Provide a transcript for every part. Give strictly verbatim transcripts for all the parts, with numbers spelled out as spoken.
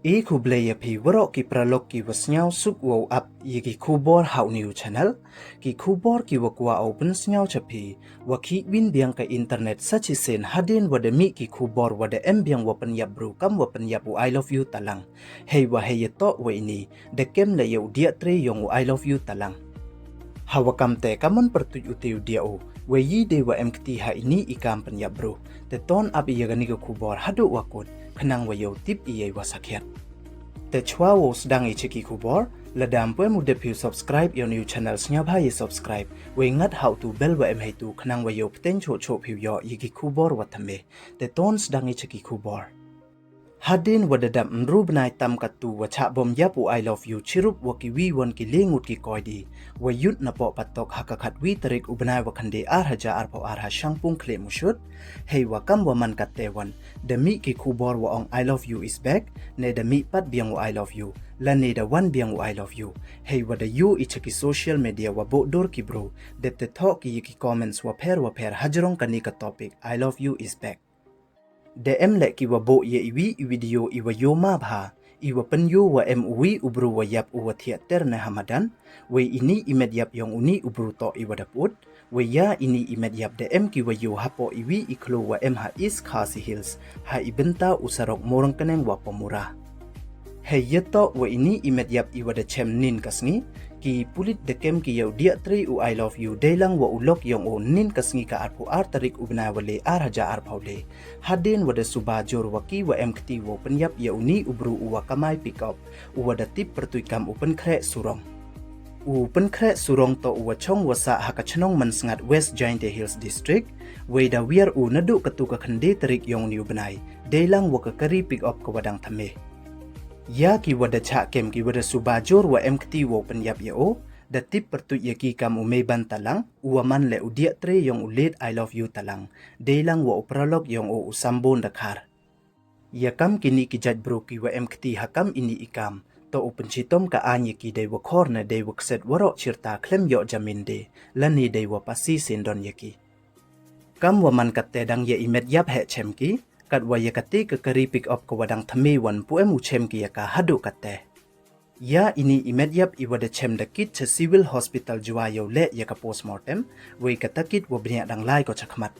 E khublei ya phi waroh ki paralok ki wa sniawsuk wow ap ya ki khubor ha u new channel. Ki khubor ki wa kwah u pynsniaw cha phi, wa khih win biang ka internet sa chisien hadien wa da mih ki khubor wa da em biang wa pynyap bru kam wa pynyap u I love you Talang. Hei wa hei ya toh wa ini, da kem la ya u diah tre yong u I love you Talang. Ha wa kam te ka mon pyrtuit u te u diah u, wa yi de wa em kti ha ini i kam pynyap bru. Te ton ap ya kani ka khubor haduh wa kut, khnang wa yow tip ya i wa sakhiat. Te chwa wow sdang i cha ki khubor, lada ym pu em u dep phi u subscribe ya u new channel, sniawbha ya subscribe, wa ngat ha u tu bell wa em hei tu, khnang wa yow pteng choh choh phi u yoh ya ki khubor wa thymme. Te ton sdang i cha ki khubor. Hadien wa da dap ynru bnai tam katu wa chah bom yap u I love you chirup wa ki wi won ki le ngut ki koidi, wa yut na poh patok ha ka khatwi tarik u bnai wa khyndai ar hajar arphaw ar ha Shangpung Khliemushut. Hei wa kam wa man kate won, da mih ki khubor wa ong I love you is back, ne da mih pat biang u I love you, lane da wan biang u I love you. Hei wa da yoh i cha ki social media wa buh dur ki bru, dep te thoh ki ya ki comments wa pher wa pher hajrong kani ka topic I love you is back. Da em leh ki wa buh ya i wi i video i wa yoh ma bha, i wa pynyoh wa em u wi u bru wa yap u wa thiah ter ne ha madan, wei ini i met yap yong uni u bru toh i wa da put, wei ya ini i met yap da em ki wa yoh hapoh i wi i khloo wa em ha East Khasi Hills, ha i bynta u sarok Murangkneng wa Pamura. Hei ya toh wa ini i met yap i wa da chem nin ka sngi, ki pulit da kem ki ya u diah tre u I love you dei lang wa u lok yong u nin ka sngi ka arphaw ar tarik u bnai wa le ar hajar arphaw le. Hadien wa da suba jur wa ki wa em kti wow pynyap ya uni u bru u wa kamai pick up, u wa da tip pyrtuit kam u Pynkhreh Surong. U Pynkhreh Surong toh u wa chong wa sah ha ka chnong Mynsngat, West Jaintia Hills District, wei da wiar u naduh katu ka khyndai tarik yong uni u bnai, dei lang wa ka kari pick up ka wa dang thymme. Ya ki wa da chah kem ki wa da suba jur wa em kti wow pynyap ya u, da tip pyrtuit ya ki kam u Meiban Talang, u wa man leh u diah tre yong u late I love you Talang, dei lang wa u paralok yong u u Sambon Dkhar. Ya kam kini ki jait bru ki wa em kti ha kam ini i kam, toh u pynchitom ka aiñ ya ki dei wa khor ne dei wa kset waroh chirta khlem yoh jamin de, lane dei wa pasi syndon ya ki. Kam wa man kate dang ya i met yap heh chem ki, kat wa ya kate ka kari pick up ka wa dang thymme wan pu em u chem ki ya ka haduh kate. Ya ini i met yap i wa da chem da kit cha Civil Hospital Jowai yow leh ya ka postmortem, wei kata kit wa bniah dang lai ko chakhmat.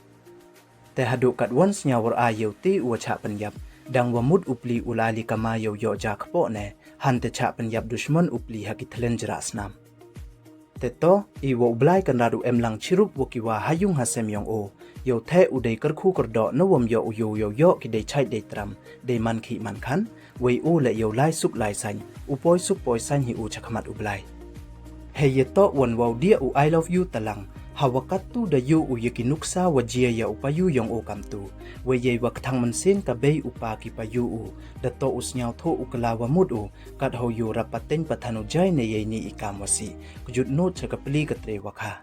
Te haduh kat wan sniaw war a yow te u wa chah pynyap, dang wa mut u pli u lai li kama yow yoh ja kpoh ne, han te chah pynyap dushmon u pli ha ki thlen jrah snam. Te toh, i wa u Blai Kynrad u em lang chirup wa ki wa ha yung ha sem yong u, yow theh u dei kyrkhu kyrdoh na wam yoh u yow yow yoh ki dei chait dei tram, dei man khih man khan, wei u leh yow lai suk lai sain, u poi suk poi sain hi u chakhmat u Blai. Hei ya toh wan wa u diah u I love you Talang, ha wa katu da yoh u ya ki nuksa wa jia ya u payu yong u kamtu, wei yei wa kthang mynsiem ka bei u pa ki payu u, da toh u sniaw thoh u kla wa mut u, kat how yoh rap pateng pathan u jai ne yei ni i kam wa sih, kjut not cha ka pli ka tre wa kha.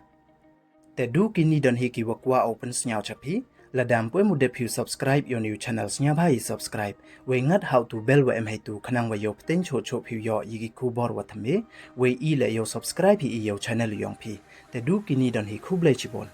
Te du kini don hi ki wa kwah u pynsniaw cha phi, lada ym pu em u dep phi u subscribe ya u new channel, sniawbha ya subscribe, wei ngat ha u tu bell wa em hei tu khnang wa yow pteng choh choh phi u yoh ya ki khubor wa thymme, wei i leh yow subscribe hi i yow channel yong phi. Te du kini don hi, khublei chibun.